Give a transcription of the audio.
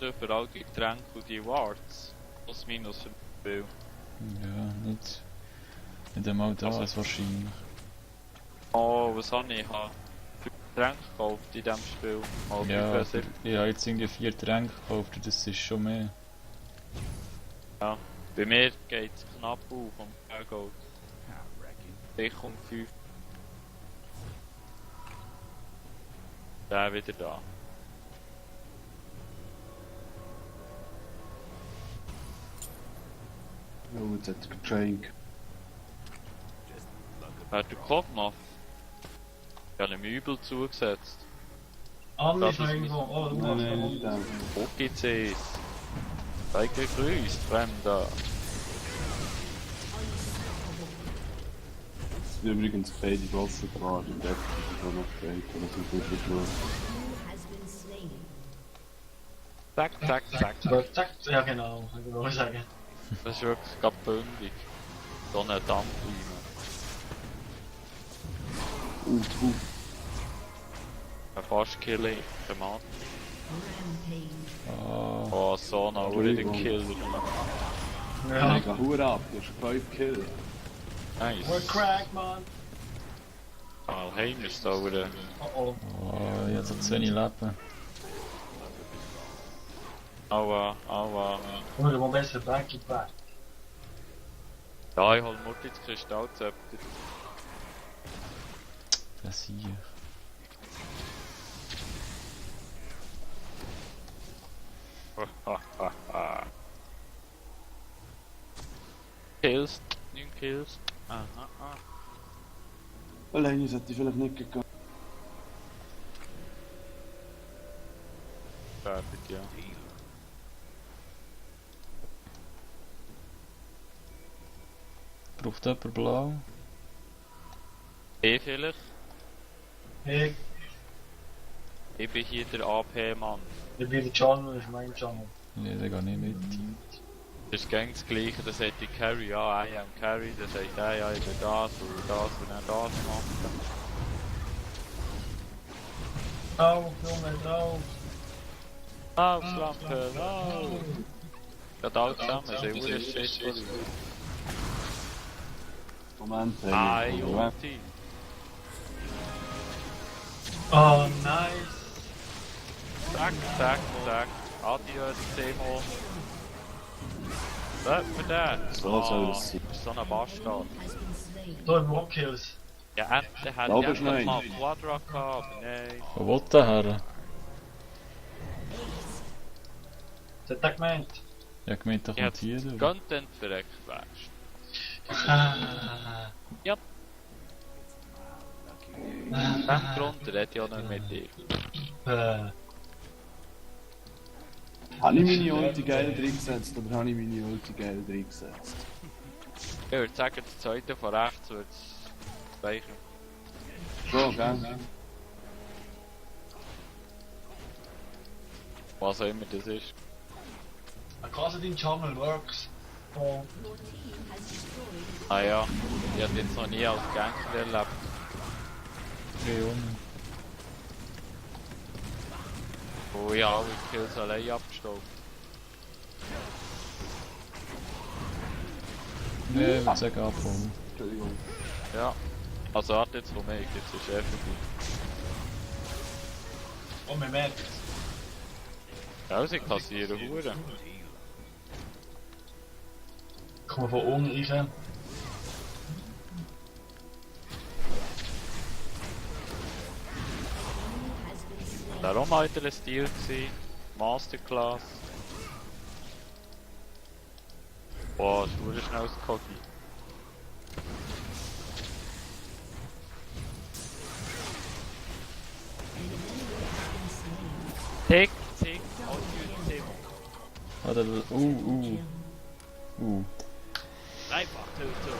Kosten für all die Getränke und die Awards. Plus minus für das Spiel. Ja, nicht einmal das wahrscheinlich. Oh, was habe ich? Ich habe 5 Getränke gekauft in diesem Spiel. Oh, Ja, 75. ich habe jetzt irgendwie 4 Tränke gekauft und das ist schon mehr. Ja. Bei mir geht es knapp auf um Gold. Ich um 5. Der wieder da. Oh, jetzt hat er getränkt. Wer hat den Kopf gemacht? Ich habe ihm übel zugesetzt. Anni Das ist noch ist irgendwo. Oh, du Nein, hast nein, noch. nicht den. Wo gibt's es? Sei gegrüßt, Fremder. Es sind übrigens beide Wasser dran, im Deck ist auch noch getränkt, aber das ist nicht so. Zack, zack, zack. Zack, ja genau, ich wollte sagen. Das ist wirklich gerade bündig. So eine Dampfline. Fast killen, der Mann. Ah, Oh, so eine already Killer. Ja. Mega Hure ab, du hast 5 Kills. We're Nice. crack, man. Alheim ist da wieder. Oh oh, ich habe so zu wenig Leben. Aua, aua. oh. Wir wollen besser back in back. Ja, ich hol Mutti das Kristallzepter. Das hier. Kills, 9 Kills. Aha, aha. Alleine sollte ich vielleicht nicht gegangen. Fertig, ja. Braucht jemand blau? Vielleicht? Hey, Ich bin hier der AP-Mann. ich bin der Channel, das ist mein Channel. Nee, der geht nicht mit. Das ist gängig das Gleiche, das sagt die Carry, ja, I am Carry, das sagt er, ja, ich will das und das und dann das machen. Auf, Junge, auf. Aufschlampen, auf! Geht alles zusammen, das ist ein Shit von dir. Moment, Nein, hey. Ulti! Oh, nice. Zack, zack, zack. Adios, Zemo. Was für den? So soll das sein. Das ist so ein Bastard. Da haben wir auch Kills. Ja, der hat Da ja bist du endlich mal nein. Quadra gehabt, aber nein. Wo will der her? Was hat der gemeint? Ich habe gemeint, der Ich kommt hier hätte durch. Content verreckt wärst. Ah. Ja. Fängt runter, hätte ich auch nicht mit dir. Habe ich meine Ulti geil drin gesetzt oder habe ich meine Ulti geil drin gesetzt? Ich würde sagen, das zweite von rechts wird es speichern. Schon, gell? Was auch immer das ist. Quasi dein Channel works. Oh. Ah ja, ich habe jetzt noch nie als Gangster erlebt. Leon. Wo ich alle Kills allein abgestaubt. Nee, ich würde sagen abholen. Entschuldigung. Ja. Also warte, jetzt komme ich, jetzt ist er vorbei. Oh, man merkt es. Ja, sie kassieren Huren. Kommen von unten rein. Da war auch mal wieder ein Stil gewesen. Masterclass. Boah, das ist verdammt schnell das Kogi. Tick, tick, audio, tick. Ah, der... Einfach Einfach, so.